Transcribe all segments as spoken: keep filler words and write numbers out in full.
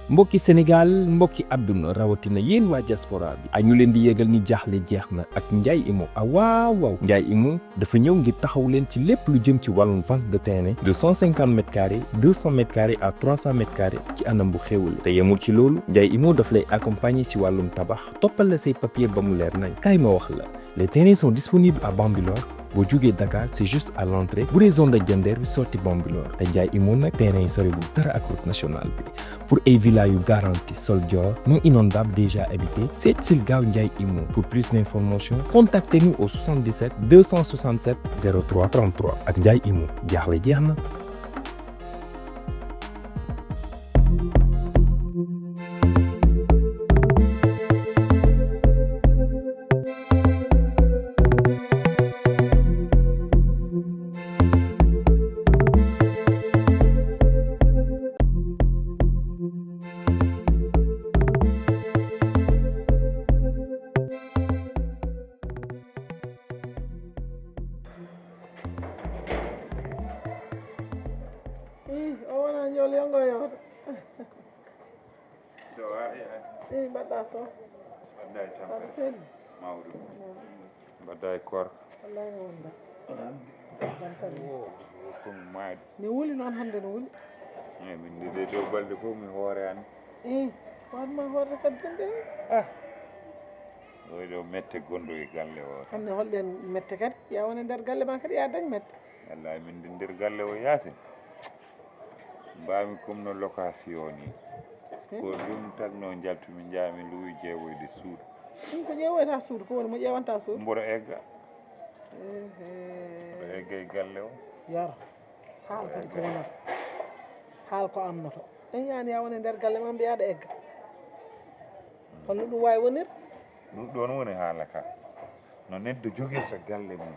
Mbokki Sénégal, mbokki àdduna, rawatina yéen waa diaspora bi. A ñu leen di yëgal ni jaaxle jeex na ak Ndiaye Imo. A waaw waaw, Ndiaye Imo dafa ñëw ngir taxaw leen ci lépp lu jëm ci wàllum vente de terrain deux cent cinquante mètres carrés, deux cents mètres carrés à trois cents mètres carrés ci anam bu xéwale. Te yemul ci loolu, Ndiaye Imo daf lay accompagner ci wàllum tabax, toppal la say papier ba mu leer nañ. Kaay ma wax la, les terrains sont disponibles à Bambilor. Boo jugee Dakar, c'est juste à l'entrée. Bu dee zone de Diender bi, sorti Bambilor. Te Ndiaye Imo nag, terrain yi soriwul dara ak route nationale bi. Pour ay villa yu garanti, sol dior, non inondable, déjà habité, seet sil gaaw Ndiaye Imo. Pour plus d'informations, contactez-nous au soixante-dix-sept deux cent soixante-sept zéro trois trente-trois. Ak Ndiaye Imo, jaaxle jeex na. Ih, o wona ñool yongo yooto. To ari ay. Ih, mbaɗɗa so. Mbaɗɗa e tampere. Aɗa selli. Mawɗum. Mbaɗɗa e koor. Wallahi no wonda. Bantale. Wo, wo ko mi maadi. Ne wuli noon hannde no wuli. Eyi, min de, de dow balɗe fof mi hooreani. Eh, ko adma hoorde kadi tan de. Ah. Ɗo e ɗo mette gonɗo e galle o. Hannde holɗen mette kadi? Ya wone nder galle ma kadi ya dañ mette. Wallahi min de nder galle o Yaasin. Mbaami comme no location ni. Hmm? Ko ɗum tagno njaltumi njaami luwi jeewoyde suudu. Ɗum ko ƴeewoyta suudu, ko woni mo ƴeewanta suudu? Mboɗo egga. Ehe. Mboɗo egga e galle o. Yaro. Haal kadi ko wonata. Haal ko amnoto. En yaani ya woni e nder galle ma mbiyaɗo egga. Holno ɗum wawi wonir? Ɗum ɗon woni haala ka. No neɗɗo jogirta galle mum.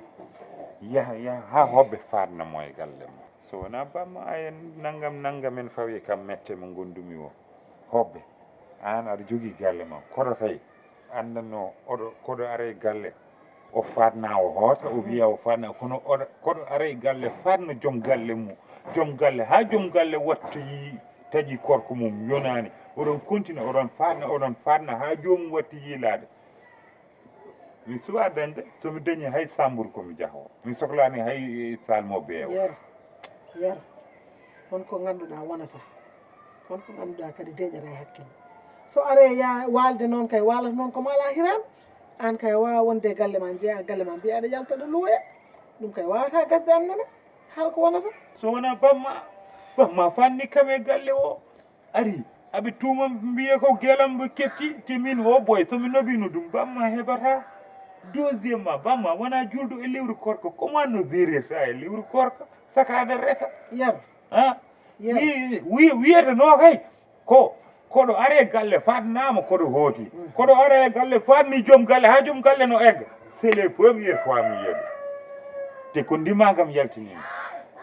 Yaha, yaha haa hoɓɓe faatna mo e galle mum. So wonaa bamma ayen nanngam nanngam en fawi kam mette mo ngondumi o. Hoɓɓe, aan aɗa jogii galle ma. Koɗo kay, anndanno oɗo, koɗo ara e galle. O faatna o hoota, o wiya o faatna, kono oɗo, koɗo ara e galle, faatna joom galle mum. Joom galle, haa joom galle watta yi-, taƴi korko mum, yonaani. Oɗon kontina, oɗon faatna, oɗon faatna, haa joomum watti yiilaade. Mi suwaa dañde, so mi dañii hay sambur ko mi jahoo. Mi soklaani hay salmo beewa. Yero, yero, won ko ngannduɗaa wonata, won ko ngannduɗaa kadi deeƴata e hakkille. So aree ya waalde noon kay, waalata noon ko maalaa hiraano, aan kay a waawaa wonde e galle ma, njeyaa galle ma, mbiyaa aɗa yalta ɗo luwoya. Ɗum kay waawataa gasde aan nene, haal ko wonata. So wonaa bamma, bamma fanni kam e galle o. Ari, aɓe tuuma mbiye ko gelam ɓe keɓti, te min o boy, so mi nobino ɗum, bamma heɓata. Deuxièmement, bamma wona julɗo e lewru korka, comment no gérirta e lewru korka, saka aɗa resa? Yar. Ha? Yar. Wi-, wi-, wiyata no kay, ko, koɗo are galle fatnama koɗo hooti. Mm. Koɗo are galle fatni joom galle, ha joom galle no egga. C'est les premières fois mi yiya ɗum. Te ko ndima kam yaltinimi.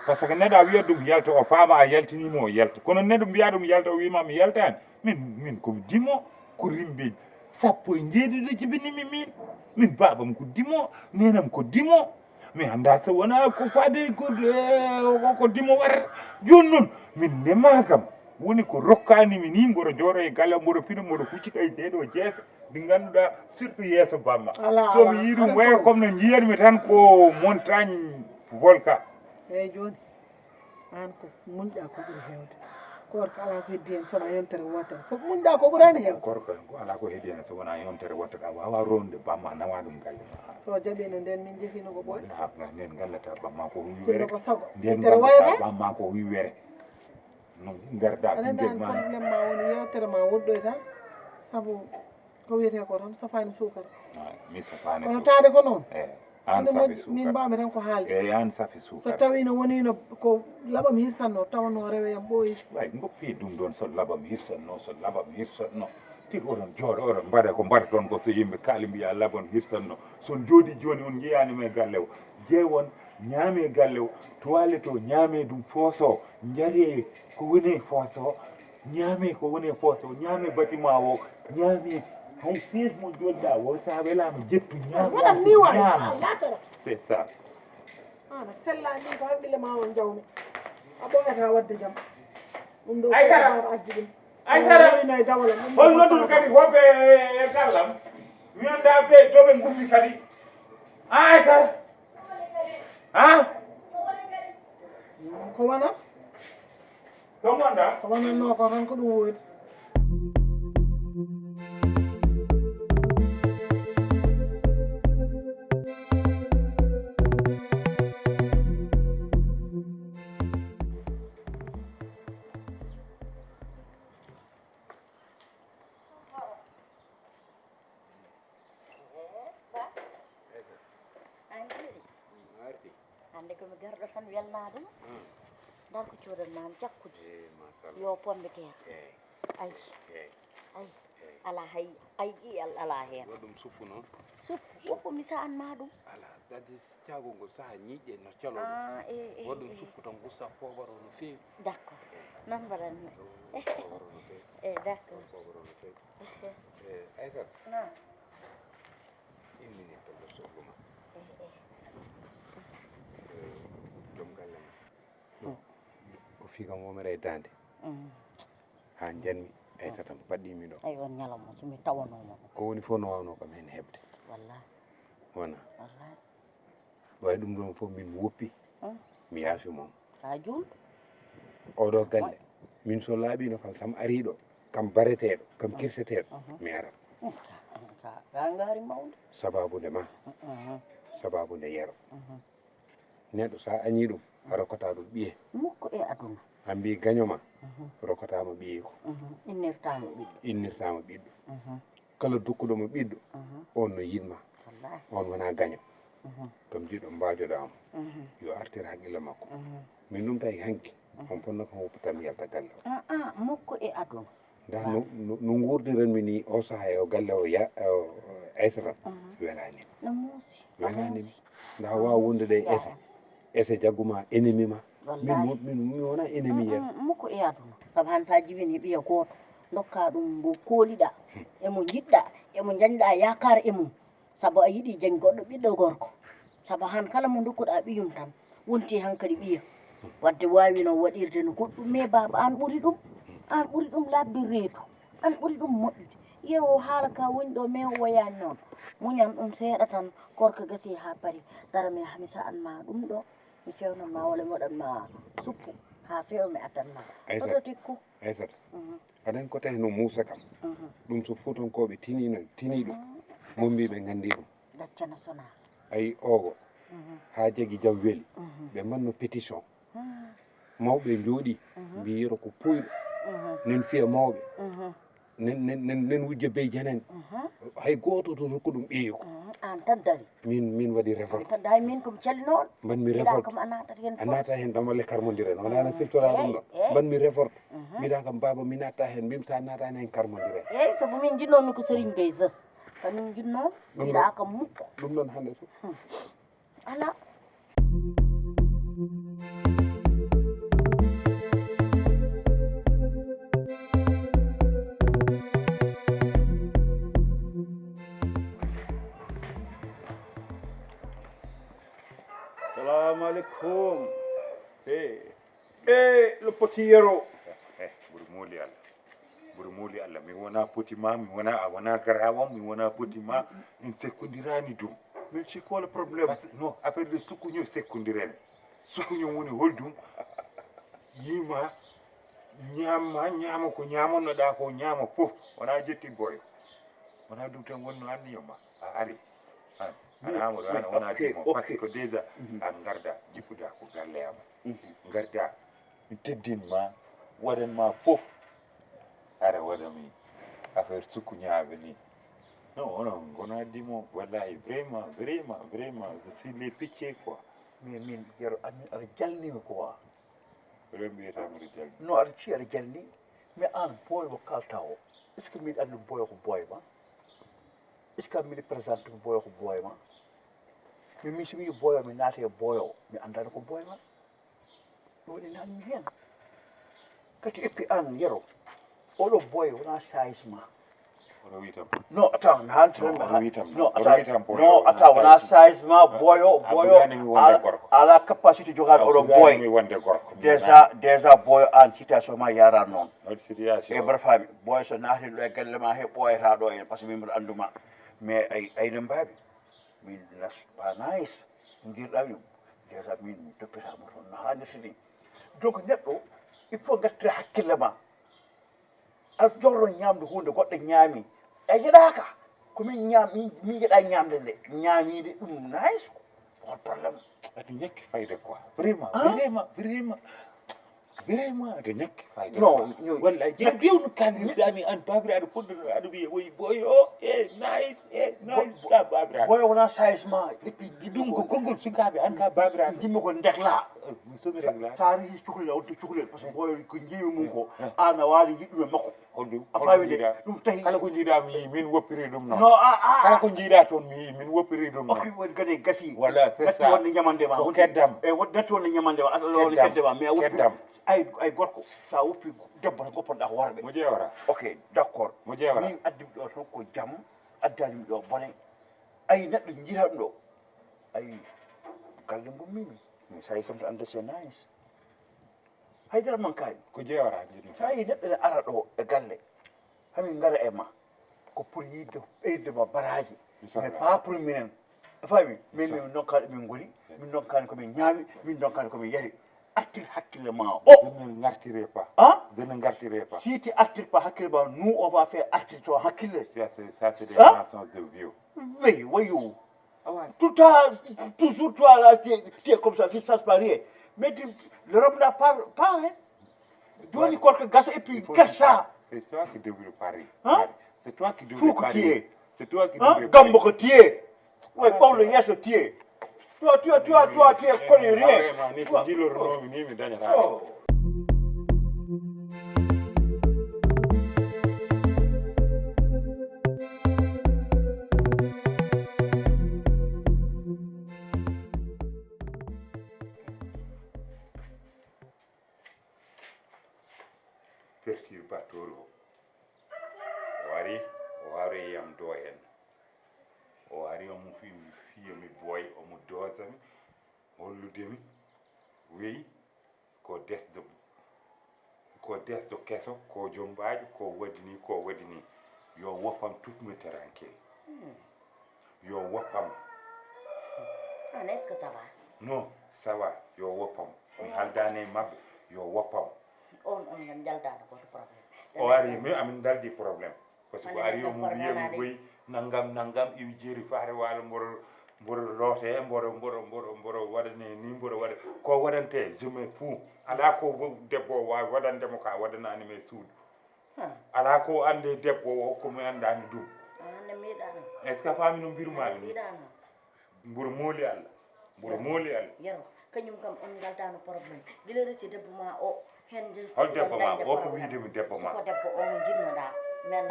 Par ce que neɗɗo a wiyat ɗum yalta, o faama a yaltinimo, o yalta. Kono neɗɗo mbiya ɗum yalta, o wima mi yaltani. Min, min komi dimo, ko rimbe sappo e jeeɗiɗo jibinimi min. Min babam ko dimo, nenam ko dimo. Mi anda so wona ko faade ko, eh, ko, ko dimo waɗata. Joni noon, min ndema kam, woni ko rokkani mi ni, mboɗo jooɗo e galle, mboɗo fina, mboɗo huccita e ɗeɗo jeese, ɗi ngannduɗaa, surtout yeeso bamma. Ala, so ala, mi yii ɗum, ala, waya comme no njiyanmi tan ko montagne volcan. Eyyi, joni, an ko muñƴa ko ɓuri heewde. Koorka alaa ko heddi heen, so wonaa yontere wootere. Ko muñɗa ko ɓuraani heewde. Koorka ko alaa ko heddi heen, so wonaa yontere wootere. A waawaa ronde bamma, nawa ɗum galle ma. So jaɓiino ndeen, min njehiino ko ɓooyi. Wala, nden ngallata bamma ko huwi were. Sinno ko sago, nden yontere ngallata wayre. Bamma ko huwi were. No ngarda. Aɗa anndi ɓinngel an ma. Problème ma woni yewtere ma woɗɗoyta, sabu ko wiyetee ko tan safaani suukara. Ah, mi safaani suukara. Kono taade ko noon. Eh, an safi suukara. Min mbawmi tan ko haalde. Eh, an safi suukara. So tawi no woni no ko laɓam hirsatno, tawanno rewe yam ɓooyi. Way, goppi ɗum ɗon, so laɓam hirsatno, so laɓam hirsatno. Tigi oɗon jooɗo, oɗon mbaɗa ko mbaɗaton ko, so yimɓe kaali mbiya laɓam hirsatno. So on jooɗi jooni, on njeyaani e galle o. Jeewon, ñaame galle o. Toilette o, ñaame ɗum fooso. Njare ko woni e fooso. Ñaame ko woni e fooso. Ñaame bâtiment o. Ñaame hay siège mo jooɗɗa o. Sa welaama ƴettu ñaame. Waɗam ni waay. Ñaame. C'est ça. An a sellaani ɗum ko haqqille ma on jawmi. A ɓooyata waɗde jam. Ɗum ɗo ko baaba addi ɗum. Aysata, hol noddude kadi woɓɓe e, e, e gallam? Mi anndaa ɓe to ɓe ngummi kadi. Aysata. Ha? Ko wona? To ngonɗaa? Ko wonanno ko tan ko ɗum woodi. An jeeɗi? Hannde ko mi garɗo tan welnaade ma. Ndar ko coodan ma am jakkude. Yo pomme de terre. Ay. Ay. Alaa hay, ay ƴi'al alaa heen. Waɗ ɗum suppu noon. Suppu, woppu mi sa'an ma ɗum. Alaa, kadi caago ngo saha ñiiƴe no calo ɗum. Ah, eh, eh, Waɗ ɗum eh. Suppu tan gussa poobaro no feewi. D'accord. Eh. Noon mbaɗan mi. Poobaro no feewi. Eh, d'accord. Poobaro no feewi. Eh, Aysata. Naam. Immini pello sohlu ma. Eh, eh. Eh, joom galle ma. O fii kam womere e daande. Mm. Haa njanmi, Aysata, mbaɗɗii mi ɗo. Ay, on ñalawma, so mi tawanoo mo. Ko woni fof no waawnoo kam heen heɓde. Wallahi. Wona. Wallahi. Wayi ɗum ɗoon fof min woppi. Mm. Mi yaafi moom. Ka juul. Oɗo galle, min so laaɓiino kam, sam ariiɗo, kam bareteeɗo, kam kirseteeɗo, mi arat. Mm, ka, ka, ka ngaari mawnde. Sababu nde ma, sababu nde yero. Mhm. Neɗɗo, so a añii ɗum, a rokkataa ɗum ɓiye. Mukko e aduna. A mbii gaño ma, rokkataa mo ɓiyeeku. Mhm. Innirtaa mo ɓiɗɗo. Innirtaa mo ɓiɗɗo. Mhm. Kala dokkuɗo mo ɓiɗɗo, on no yiɗ ma. Wallaahi. On wonaa gaño. Mhm. Kam jiɗɗo mbaajoɗaa mo. Mhm. Yo artir haqqille makko. Mhm. Min ɗum tawi hanki, on ponno kam woppataa mi yalta galle o. Ah, ah, mukko e aduna. Ndaa no, no, no nguurdiranmi nii oo sahaa e oo galle o ya-, o, Aysata, welaani mi. No muusi. Welaani mi. Ndaa waawa wondude e ese. Ese jaggu ma, ennemi ma. Min, min, mi wonaa ennemi yero. Mm, mm, mukko e aduna. Sabu han so a jibini ɓiya gooto, ndokkaa ɗum mbo kooliɗaa, e mo njiɗɗaa, e mo njañɗaa yaakaar e mum. Sabu a yiɗi jañ goɗɗo ɓiɗɗo gorko. Sabu han kala mo ndokkuɗaa ɓiyum tan, wonti hankadi ɓiya. Wadde waawino waɗirde no goɗɗum, mais baaba, aan ɓuri ɗum. Aan ɓuri ɗum laaɓde reedu. Aan ɓuri ɗum moƴƴude. Yero o haala ka woni ɗo, mais o woyaani noon. Muñan ɗum seeɗa tan, korka gasi haa pari. Dara mi yaha mi sa'an ma ɗum ɗo. Mi fewnan ma walla mi waɗan ma suppu. Haa feewa mi addan ma. Aysata. Oto tikku. Aysata. Mhm. Aɗa anndi ko tawi no Muusa kam. Mhm. Ɗum so Fuutankooɓe tinii no, tinii ɗum. Mhm. Mombii ɓe nganndii ɗum. Gacce national. Ayi, ogo. Mhm. Haa jagi jam weli. Mhm. Ɓe mbanno pétition. Mhm. Mawɓe njooɗii, mhm, mbii yero ko puuyɗo. Mhm. Nen fiya mawɓe. Mhm. Nen, nen, nen, nen wujja bey janani. Mhm. Hay gooto to rokku ɗum ɓiyeeku. Mhm. Aan tan dari. Min, min waɗi révolte. Aan tan dari, min ko mi callinooɗo. Mban mi révolte. Ko a naatata heen. A naata heen tan walla karmondire. No wonaa no siftoraa ɗum ɗo. Eey, eey. Mban mi révolte. Mhm. Mbiɗa kam baaba mi naata heen, mbimi so a naataani heen karmondire. Eey, sabu min njinnoomi ko Serigne Gueye Zos. Ko min njinnoo, ɗum mbiɗa ɗo kam mukko. Ɗum noon hannde so. Hmm. Alaa. Salaamu aleykum. Hey. E no poti yero. Eh, ɓuri mooli Allah. Ɓuri mooli Allah. Mi wona poti ma, mi wona, a wona garawa, mi wona poti ma. Min sekkondirani ɗum. Min sikkola problème. Parce que non, affaire de sukkuño sekkondirani. Sukkuño woni holɗum? Yima, ñaama, ñaama ko ñaamannoɗa ko, ñaama fof. Wona jetti boyo. Wona ɗum tan wonno anniya ma. A ari. An, an Amadou, an a wona dimo. Parce que déjà, an garda, jippuda ko galle am. Garda, mi teddin ma, waɗan ma fof. Ara waɗa mi affaire sukkuñaaɓe ni. Non, onon gona dimo, wallahi, vraiment, vraiment, vraiment, je suis les pitié, quoi. Mais min, yero, amin, aɗa jalnimi, quoi. Oɗon mbiyata mbiɗo jalni. No aɗa ci aɗa jalni, mais an boy mo kalta o, est ce que mbiɗa anndi boyo ko boy ma? Est ce que mbiɗa présente mo boyo ko boy ma? Mi mi so mi boyo mi naata e boyo, mi anndani ko boy ma. Ɗum woni nan mi heen. Kadi et puis an yero, oɗo boy wona size ma. No, attends, mi haalti tan. No, attends, wona size ma, boyo, boyo. Ala capacité jogaade oɗo boy. Déjà, déjà boyo, an situation ma yara noon. E bara faami, boyo so naati ɗo e galle ma, he ɓooyata ɗo en, parce que min mbiɗa annduma. Mais ay, ay no mbaawi. Min nas pas nice. Ngirɗa ɗum. Déjà min mi toppita mo toon no haanirta ni. Donc neɗɗo, il faut ngartira hakkille ma. A jorno ñaamde huunde goɗɗo ñaami. A yeɗaaka. Ko min ñaam, min, min yeɗa ñaamde nde. Ñaamiide ɗum nice ko. Hol problème? Adi ñakki fayde quoi. Vraiment, vraiment, vraiment. Vraiment, adi ñakki fayde quoi. Walla je biwno kalirɗa ni an babiraɗo fuɗɗo aɗa wiya woyi boyo e nice e nice ka babiraɗo. Boyo wona size ma. Et puis ɗum ko konngol sukaaɓe an ka babiraɗo. Jimmi ko ndekla. Somi regla. Sa rehi cukalel a wonti cukalel parce que boyo ko jiimi mum ko an a waali yiɗɗum e makko. Holɗum? A faami de? Ɗum tahi. Kala ko jiiɗa mi yii, min woppiri ɗum noon. No, a, a. Kala ko jiiɗa toon mi yii, min woppiri ɗum noon. Ok, woni gade gasi. Voilà, c'est ça. Natti wonde ñamande ma. Ko keddam. E won-, natti wonde ñamande ma. Alla woni kedde ma. Mais a woppi. Keddam. Ay, ay gorko, sa woppi debbo tan goppanɗa ko worɓe. Mo jeewata. Ok, d'accord. Mo jeewata. Min addi mi ɗo tan ko jam, addani mi ɗo bone. Ay, neɗɗo jiita ɗum ɗo. Ay, galle ngummi mi. Mais ça y est, comme to ande c'est nice. Haydara man kaani. Ko jeewata jiɗmi. Sa yi neɗɗo ne ara ɗo e galle. Hamin ngara e ma. Ko pour yidde ɓeyde ma baraji. Mais pas pour minen. A faami? Min min nonkaaɗo min ngoni. Min nonkaani ko min ñaami. Min nonkaani ko min yari. Artir hakkille ma o. Je ne ngartire pas. Hein? Je ne ngartire pas. Si tu artir pas hakkille ma, nous on va faire artir ton hakkille. Ça c'est, ça c'est des mensonges de vieux. Oui, voyou. Tout le temps, toujours toi là, tu es, tu es comme ça, tu ne changes pas rien. Mais tu, le rhum là part, part, hein. Jooni korka gasa et puis gasa. C'est toi qui devrais parler. Hein? C'est toi qui devrais parler. Fou que tu es. C'est toi qui devrais parler. Gambo que tu es. Ouais, Paulo, yes, tu es. Toi, toi, toi, toi, tu es connu rien. Vraiment, ni ko jilornoomi ni mi dañata. Perturbé battooru o. O ari, o ari yam do en. O ari omo fi, fiya mi boy, omo doosa mi, hollude mi, weyi ko desɗo, ko desɗo keso, ko jombaajo, ko waɗi ni, ko waɗi ni. Yo woppam tout me tranquille. Hmm. Yo woppam. An, est-ce que ça va? Non, ça va, yo woppam. Mi haldaani e maɓɓe, yo woppam. On, on njaldaano gooto problème. O ari, mi, amin njaldi problème. Parce que o ari omo wiya mi boyi nanngam, nanngam, iwi jeeri faare waalo, mboro, mboro loote, mboro, mboro, mboro, mboro waɗane ni, mboro waɗa. Ko waɗante, je m'en fous. Alaa ko debbo o waawi waɗande mo ka waɗanaani mi e suudu. Hmm. Alaa ko annde debbo o, ko mi anndaani ɗum. An ne mbiɗa non. Est-ce que a faami no mbirumaami ni? Mbiɗa non. Mburu mooli Allah. Mburu mooli Allah. Yero, kañum kam on ngaldaano problème. Gila resi debbo ma o, hen je-, hol debbo ma o? Ko wiide mi debbo ma. Suko debbo o mo jinnoɗa.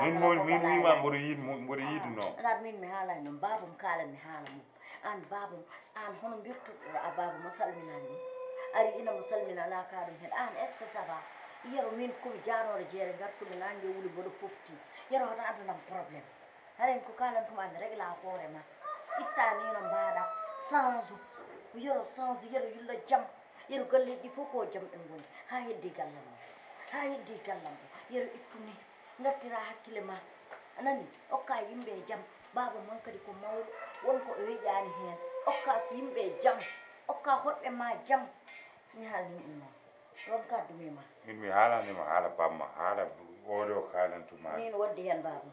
Min mo, min wiima mburu yiid, mburu yiiduno. Aɗa min mi haalani non, babam kaalan mi haala mum. An babam, an hono mbirtuɗo a babam mo salminani ɗum? Ari ina mo salmina ala ka ɗum hen. An, est-ce que ça va? Yero min komi jaanooɗo jeere ngartumi nange wuli mboɗo fofti. Yero hoto addanam problème. Haren ko kalan tuma mi regla hoore ma. Itta ni no mbaɗa. Sanzu. Yero sanzu, yero yullo jam. Yero galleji ɗi fof ko jam ɓe ngoni. Ha heddi gallam o. Ha heddi gallam o. Yero ittu ni. Ngartira hakkille ma. A nani? Okka yimɓe jam. Baaba mon kadi ko mawɗo. Won ko o weƴaani heen. Okka yimɓe jam. Okka hoɗɓe ma jam. Mi haalni ɗum noon. Ɗon kaddu mi ma. Min mi haalani ma haala bamma, haala oɗo kaalantu ma. Min waddi heen baaba.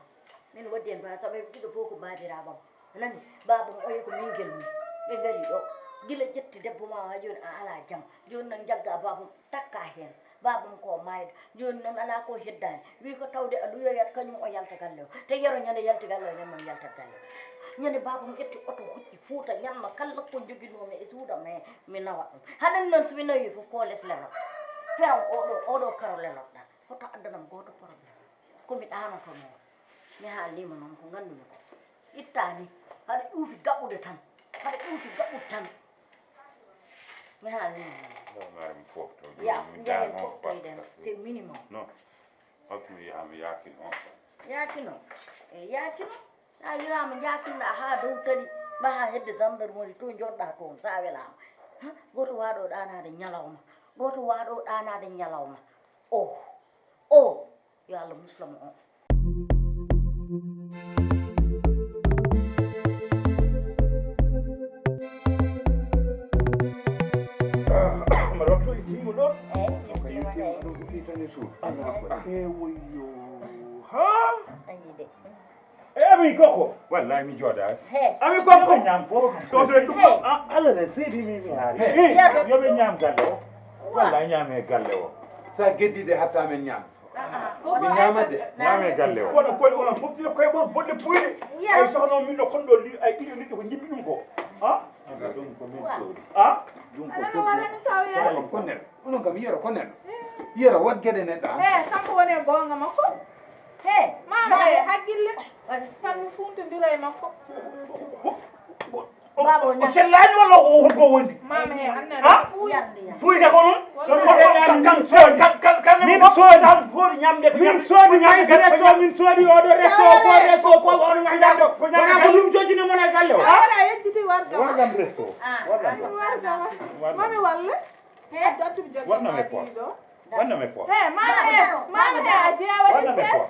Min waddi heen baaba, sabu ɓe ɗiɗo fof ko baabiraaɓam. A nani? Baaba mo oya ko ɓinngel mum. Ɓe ngari ɗo. Gila ƴetti debbo ma haa jooni a alaa jam. Jooni noon njagga baaba mum takka heen. Baaba mum ko maayɗo. Jooni noon alaa ko heddaani. Wii ko tawde a luyoyat kañum o yalta galle o. Te Yero ñande yalti galle o, ñande noon yaltat galle o. Ñande baaba mum ƴetti oto hucci Fuuta ñalma kala ko njoginoomi e suuda mi, mi nawa ɗum. Haɗen noon so mi nawii fof ko les lelot. Feram oɗo, oɗo karo lelotɗa. Hoto addanam gooto problème. Ko mi ɗaanotonoo. Mi haalniima noon ko nganndu-mi ko. Itta ni. Haɗa ƴuufi gaɓude tan. Haɗa ƴuufi gaɓude tan. Mi haalniima noon. Non, maare mi foofto. Ya, mi njehen fooftoyden. C'est minimum. Non. Hokku mi yaha mi yaakino. Yaakino? Yaacino, a wiraama njaakinɗaa haa dow tali, mbahaa hedde gendarmerie to njoɗɗaa toon, so a welaama. Gooto waaɗo ɗaanaade ñalawma, gooto waaɗo ɗaanaade ñalawma. O, o, yo Allah musla mo o. Mbaɗa waktu e timmu ɗo. Eyi, timmu ɗo. Ɗum ɗi tan e suudu. Allah akbar. E woyyo. Ha? Ayi de. E ami koko. Wallahi mi jooɗaani. He. Ami koko. Yo ɓe ñaam fof. Ɗo ɓe ɗum. He. A-, Allah ne seedi mi mi haari. He. Eh, yo ɓe ñaam galle o. Wa. Wallahi ñaame galle o. Sa geddi de hatta men ñaam. Mi ñaama de. Ñaame galle o. Kono koye onon fof ɗiɗo koye mon bonɗe puyɗe. Yero. Ay sohna on min ɗo kon ɗo li-, ay ɗiɗo liɗɗi ko jibbi ɗum ko. Ha? Ɗum ko min soodi. Ha? Ɗum ko fof. Ko nel. Onon kam yero ko nel. Yero wat gede neɗɗo an. Eh, kanko woni e goonga makko. He, maama he, haqqille. Tan mi fuuntondira e makko. Baba, o sellaani walla o holko wondi? Maama he, annda. Ha? Fuuyta ko noon? Kan, kan, kan, kan, min soodi. Kan soodi ñamde, min soodi ñamde, resto, min soodi oɗo resto, ko resto, ko on ñamde, ko ñamde. Wona ko ɗum jojjini mon e galle o. Wona a yejjiti warga. Wargam resto. Wargam. Warga. Mami walle. He, addu, addu, jaggu. Wanna me pos. Wanna me pos. He, maama he, maama he, a jeewa. Wanna me pos.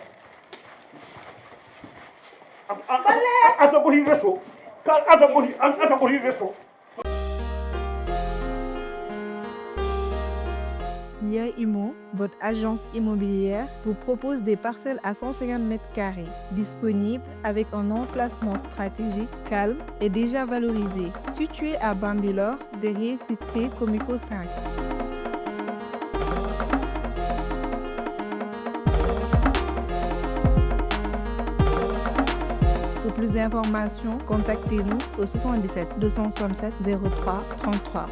A, a, a, a togori reso. Ka, a togori, a, a togori reso. Mia Imo, votre agence immobilière, vous propose des parcelles à cent cinquante mètres carrés, disponibles avec un emplacement stratégique, calme et déjà valorisé. Situé à Bambilor, derrière Cité Comico cinq. Pour plus d'informations, contactez-nous au soixante-dix-sept deux cent soixante-sept zéro trois trente-trois.